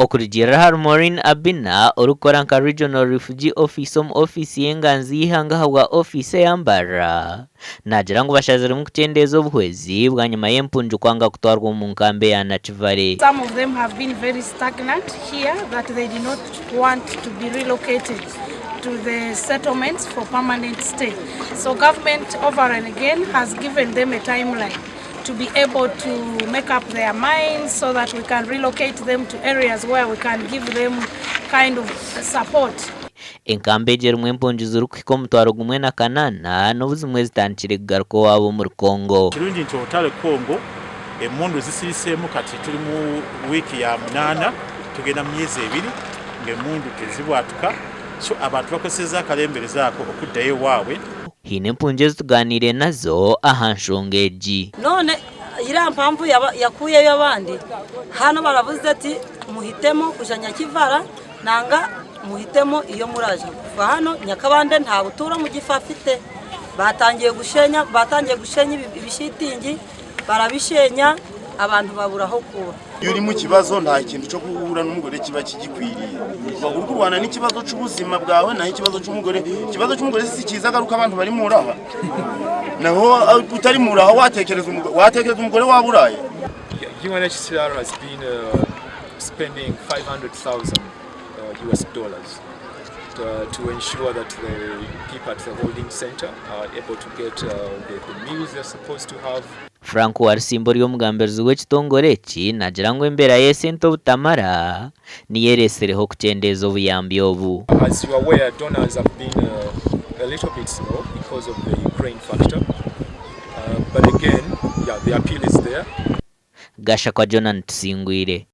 Okurugiirira ahari Maureen Abina, orikukora nka Regional Refugee Officer omu ofiisi y'enganzi y'eihanga ahabwa ofiisi eya Mbarara, naagira ngu bashaziremu kukyendeeza obuhwezi bwanyima y'empungi kwanga kutwarwa omu nkambi eya Nakivale. Some of them have been very stagnant here that they did not want to be relocated to the settlements for permanent stay. So government over and again has given them a timeline to be able to make up their minds so that we can relocate them to areas where we can give them kind of support. Enkambi egi erimu empungi zirikuhika 1008 n'obu zimwe zitandikire kugaruka owaabo omuri Congo. Kirungi nti orutaro Congo emundu zisiriseemu kati turi mu wiiki ya munaana tugenda mu myezi ebiri ngu emundu tizibwatuka so abantu bakozeseze akaremberezo ako okuddayo ewaabwe. Haine empungi ezi tugaaniire nazo aha nshonga egi. None iriya mpamvu yakuyeyo abandi hano baravuze ati muhitemo kuja Nyakivara nanga muhitemo iyo muraja kuva hano Nyakabande nta buturo mugifo afite batangiye gushenya batangiye gushenya ibishitingi barabishenya abantu babura aho kuba. Iyo uri mu kibazo nta kintu cyo guhura n'umugore kiba kigikwiriye. Uba uri kurwana n'ikibazo cy'ubuzima bwawe naho ikibazo cy'umugore, ikibazo cy'umugore si cyiza agaruka abantu bari mu raha. Naho utari mu raha watekereza umugore, watekereza umugore waba uraye. UNHCR has been spending 500,000 US dollars to ensure that the people at the holding center are able to get the meals they're supposed to have. Frank Warusimba ori omugambirizi w'ekitongore eki naagira ngu embeera y'esente obutamara niyo eretsireho okukyendeeza obuyambi obu. As you are aware, donors have been a little bit slow because of the Ukraine factor. But again, yeah, the appeal is there. Gashakwa Jonan Tusingwire.